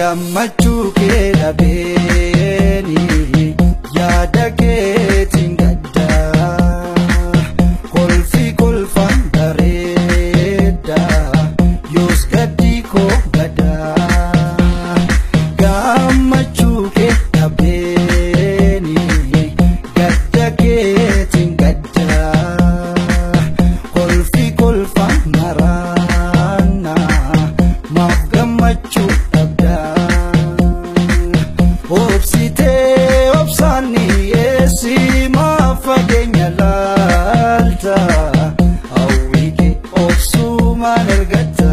Gammachuu kee dhabeeni yaada keetiin gadda kolfi kolfaan bareeda yoos gaddi koo gada. Gammachuu kee dhabeeni gadda keetiin gadda kolfi kolfaan maraana maaf gammachuu dhabda. Obsitee obsaan dhiyeessi maaf fageenya laalta hawwii kee obsumaan argatta.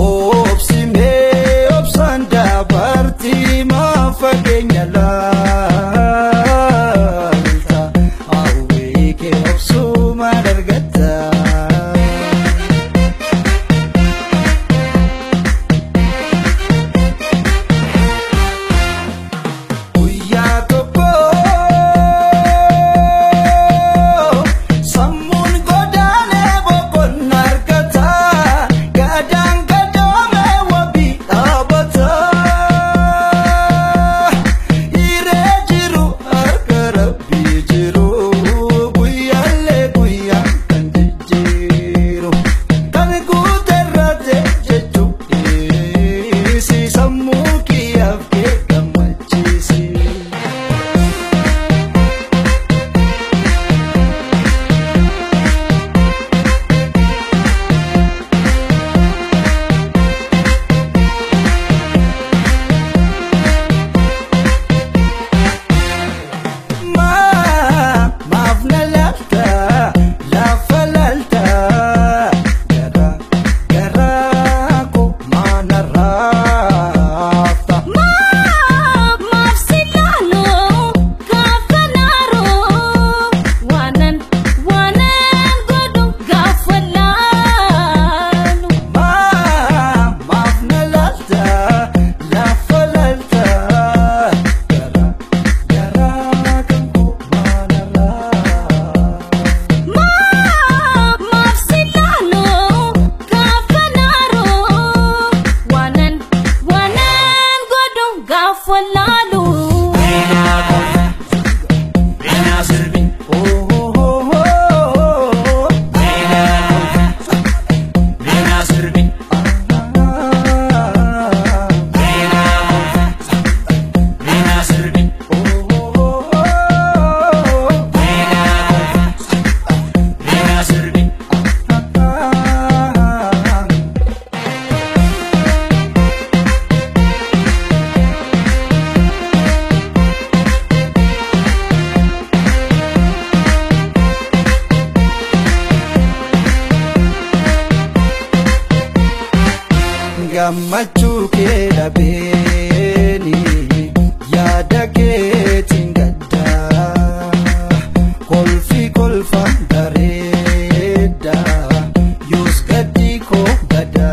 Obsimee obsaan dabartii maaf fageenya laalta hawwii kee obsumaan argatta. Guyyaa tokko sammuun godaanee boqonnaa argata gadaan gadoomee wabii dhaabata hiree jiru harka rabbii jiru guyyaalee guyyaa kan jijjiiru kan guuterrate jechuu dhiisi sammuu kiyyaaf kee gammachiisi. Maaf na laalta lafa laalta garaa garaa koo maana raafta. Maaf si laalu gaafa naaru waanan waanan godhu gaafa laalu. Maaf na laalta lafa laalta garaa garaa kan koo maana raafta. Maaf si laalu gaafa naaru waanan waanan godhu gaafa laalu. Oh oh oh oh. Gammachuu kee dhabeeni yaada keetiin gadda kolfi kolfaan bareeda yoos gaddi koo gada.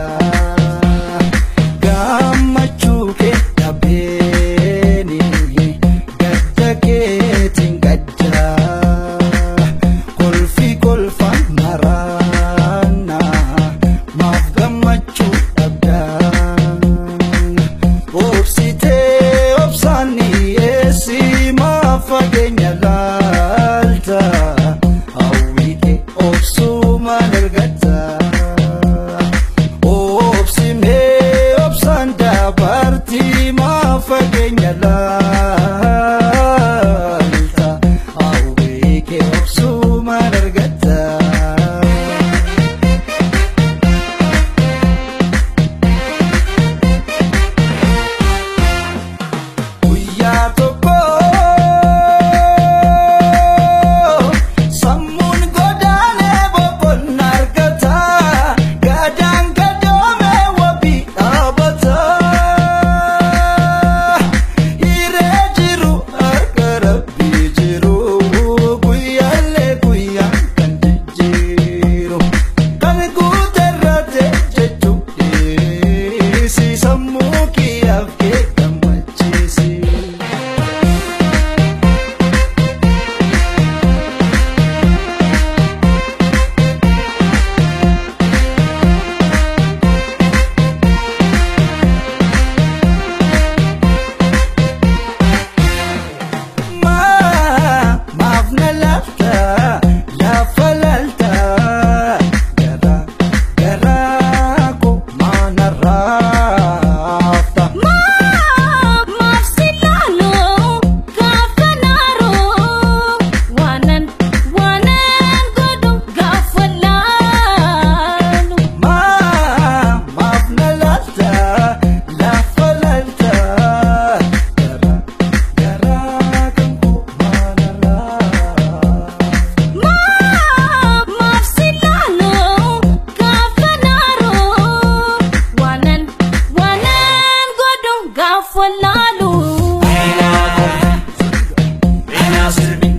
Gammachuu kee dhabeeni gadda keetiin gadda kolfi kolfaan maraana maaf gammachuu dhabda. Obsitee obsaan dhiyeessi wallaalu. Meenaa kolfi, meenaa sirbi.